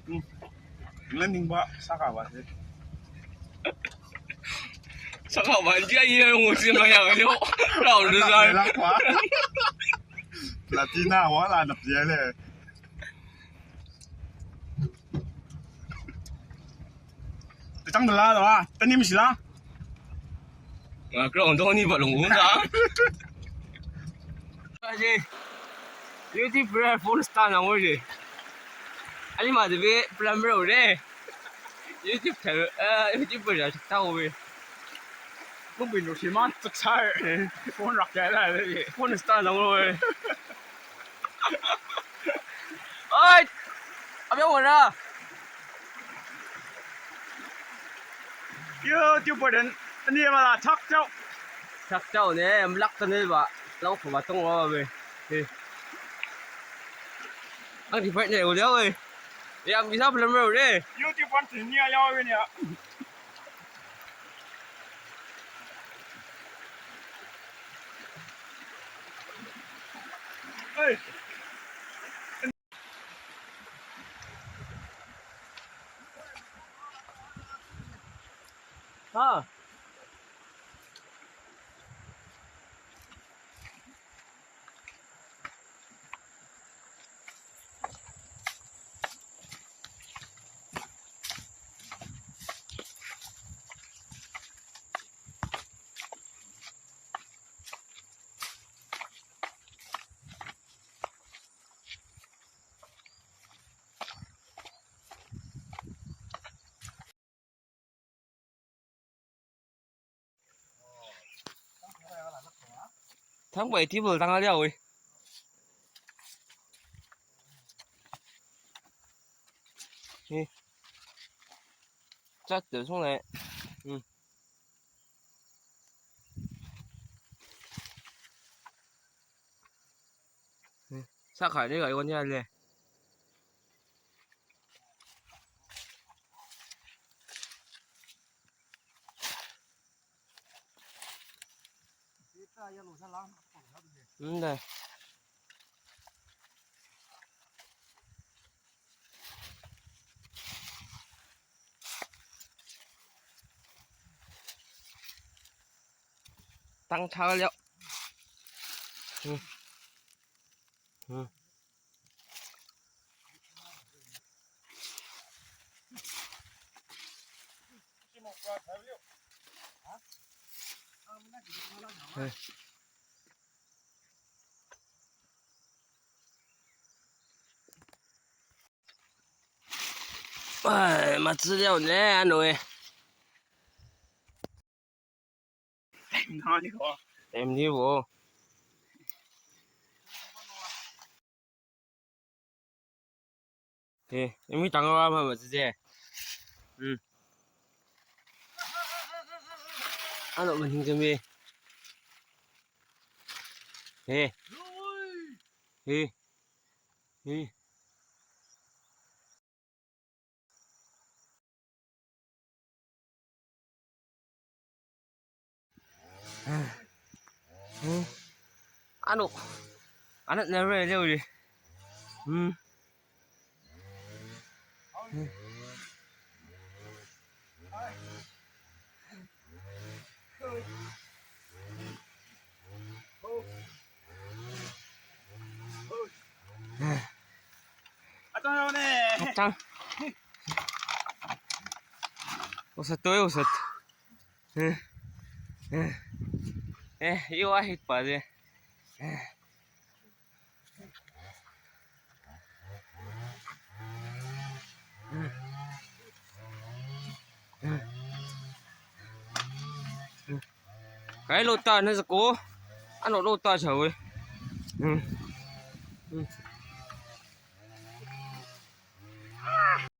음. 랜딩 봐. 사과 봐. 사과 완전히 이런 모습 나야 그죠? 라운드 잘. 라티나 와 라나 피엘레. ܥܢ ܕܠ ܕܘ ܥܢ ܡܫ ܠ 아, 그럼 너 언니 봐, 롱, ܘ ܙܐ. ܐܝ، ܝܘܬܝܒ ܦܘܢ ܣܬܢ ܥܡ ܘܝ. ܐܢܝ ܡܕܒܪ ܦܠܡ ܪܘ ܕܝ. ܝܘܬܝܒ ܬܐ، ܐܗ، ܝܘܬܝܒ ܪ ܬܐ ܘܝ. ܡܘ ܒܝܢ ܘܫܝ ܡܢ ܬܟܣܪ. ܦܘܢ ܪܩܝܐ ܠܐ ܝܠܗ. ܦܘܢ ܣܬܢ ܥܡ ܘܝ. ܐܝ، ܐܒܝ ܥܘܡܪܐ. ܝܘܬܝܒ ܦܘܢ ܕܝ ܐܢܝ ܡܪܐ ܬܟܣܪ. ܬܟܣܪ ܢܐ، ܡܠܩܬ ܢܐ ܒܐ. ܠܘ ܚܘ ܒܐ ܬܘܢ ܘܐ ܒܝ. ܗܝ. ܐܢ ܕܝ ܦܝܬ ܢܐ ܘܠܝܐ ܘܝ. ܝܐ ܡܝ ܙܒ ܠܡ ܪܘ ܕܝ. ܝܘܬܝܒ ܦܘܢ ܕܝ ܢܝܐ ܝܐ ܘܝ ܢܝܐ. ܗܝ. ܗܐ. ܬງໄປທີ່ເບິ່ງທາງລຽວເວີຍ. ນີ້ ຈັດເດີຊ່ວງໄດ້. ອືມ. ສາຂານີ້ກໍຄົນຍາກເລີຍ. ອືມ ໄດ້. ຕັ້ງທ່າແລ້ວ. ອືມ ອືມ. ເອີຍ ມາຊື້ແລ້ວແນ່ ອາໂນຍ. ເຕັມທີ່ບໍ່? ເອີ ຍັງມີຕັງວ່າມາບໍ່ແທ້. ອືມ. ອາໂນ ມັນເຖິງຈະມີ. ເອີ ເອີ ເອີ. ອາໂນ ອາໂນ ເລັວໆ ເລັວເລີຍ. ອືມ. ອາຈານເຮົາແນ່ ອາຈານ ໂອຊາໂຕ ໂອຊາໂຕ ເອ ເອ ເອ ເອ ຢູ່ວ່າເຮັດປາເດ. ໄກໂລຕານະສະໂກ ອາໂນໂລຕາຊາເວີຍ. ອືມ ອືມ.